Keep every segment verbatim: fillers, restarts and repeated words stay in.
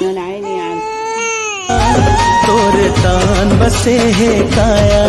नहीं, नहीं यार। तोरे तान बसे हे काया।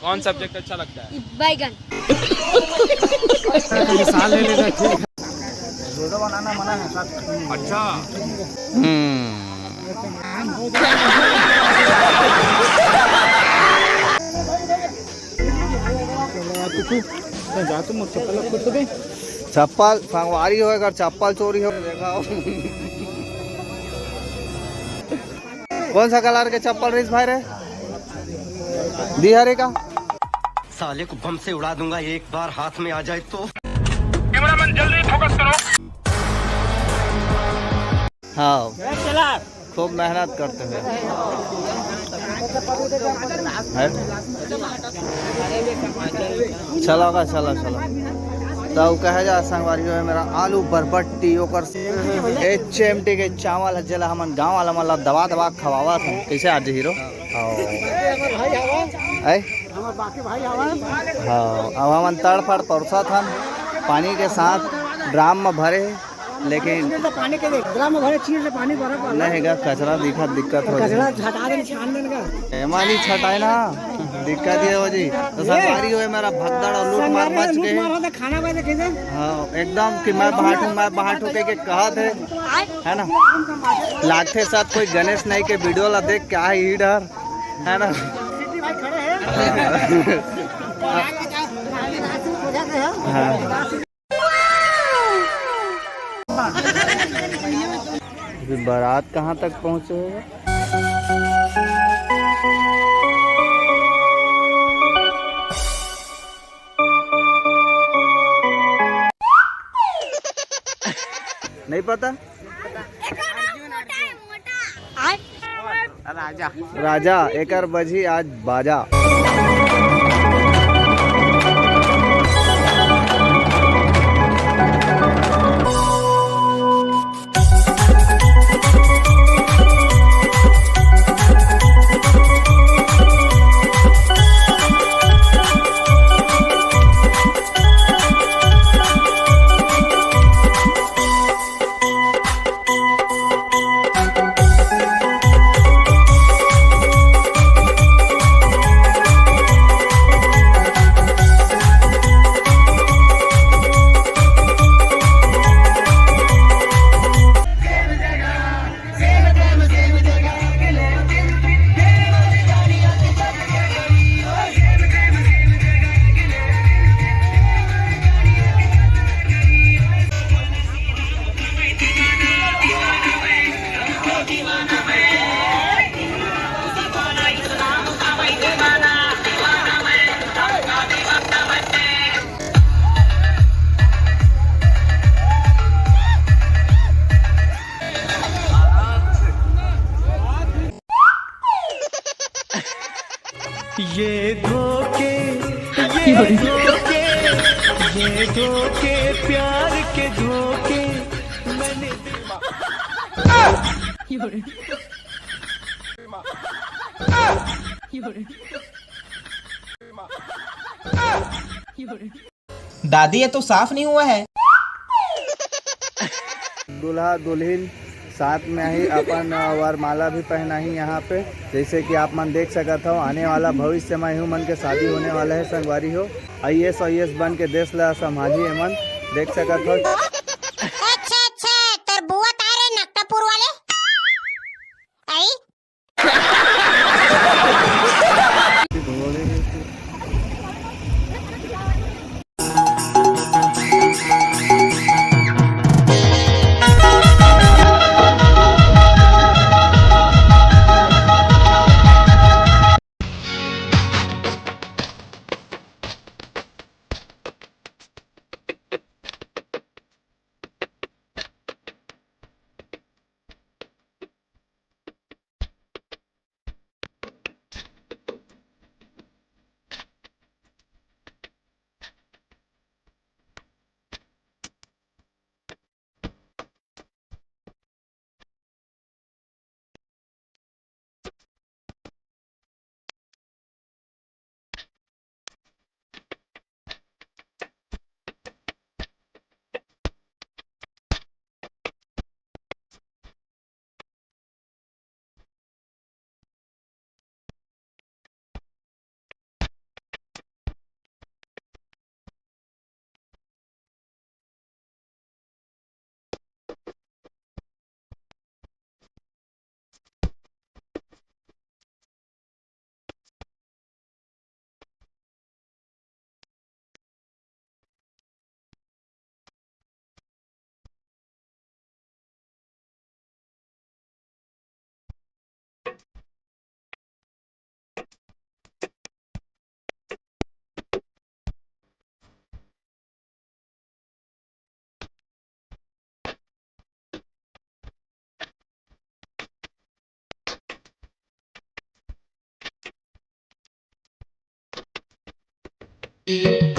कौन सब्जेक्ट अच्छा लगता है? बैगन। साल ले लेगा, ठीक है। वीडियो बनाना मना है, साथ। अच्छा। हम्म। जा तुम चप्पल खुद दे। चप्पल संगवारी हो, अगर चप्पल चोरी हो, देखा हो। कौन सा कलर के चप्पल रईस भाई रे? दिहरी का? साले को बम से उड़ा दूंगा एक बार हाथ में आ जाए तो। कैमरामैन जल्दी फोकस करो। हाँ, खूब मेहनत करते हुए। है? चला का, चला, चला। तो कहे जा संगवारी हो, मेरा आलू बरबट्टी, ओकर एच एम टी के चावल है, जेला हमन गाँव वाला मन ला दबा दबा खवावत हन। कैसे आज हीरो? हाँ। आए? हाँ, अब हमन तड़फड़ परोसत हन, पानी के साथ ड्राम में भरे, लेकिन चीर से पानी के देख, ड्राम में भरे चीर से पानी भरा पड़ा। नहीं गा, कचरा दिखा, दिक्कत हो कचरा जाए। हटा देन, छान देन का। एमा नहीं छटाए ना, दिक्कत ये हो जी। तो ये संगवारी हो, मेरा भगदड़ और लूट मार संगवारी मच लूट गए। मार रहा था, खाना वाले कैसे? हाँ, एकदम कि मैं बांटू, मैं बांटू के, के कहा थे, है ना? लागथे सब कोई गणेश नाई के वीडियो ला देख के आए ही डर, है ना? सिटी भाई खड़े हैं। हाँ। हाँ। अभी बारात कहाँ तक पहुँचे होगा? नहीं पता। राजा, एकर बजी आज बाजा। ये धोखे, ये धोखे, ये धोखे, प्यार के धोखे। मैंने दादी, ये तो साफ नहीं हुआ है। दूल्हा दुल्हिन साथ में ही अपन वरमाला भी पहनाही यहाँ पे। जैसे कि आप मन देख सकत हो, आने वाला भविष्य में इहू मन के शादी होने वाला है संगवारी हो। आई A S, I A S बन के देश ला संभाली एमन, देख सकत हो। अच्छा, अच्छा, तोर बुआ तारे नकटापुर वाले। आई। ये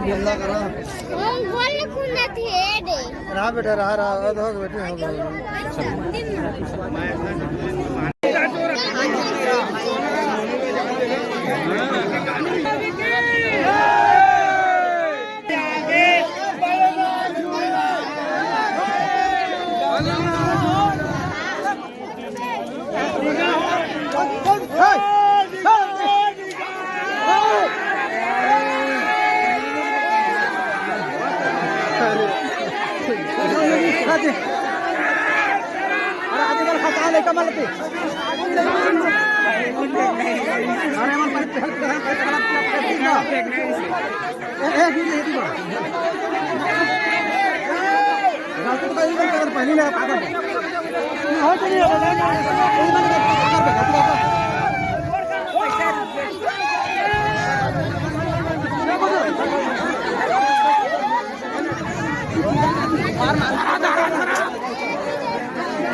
बोलना करा। हम बोल कुंदा थे दे। रहा बेटा, रहा, रहा, रहा, हो गया बेटी, हो गया।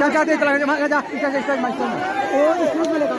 जा, जा, दे, चला, जा, जा, जा, जा, जा, जा, ओ, इसमें लेकर।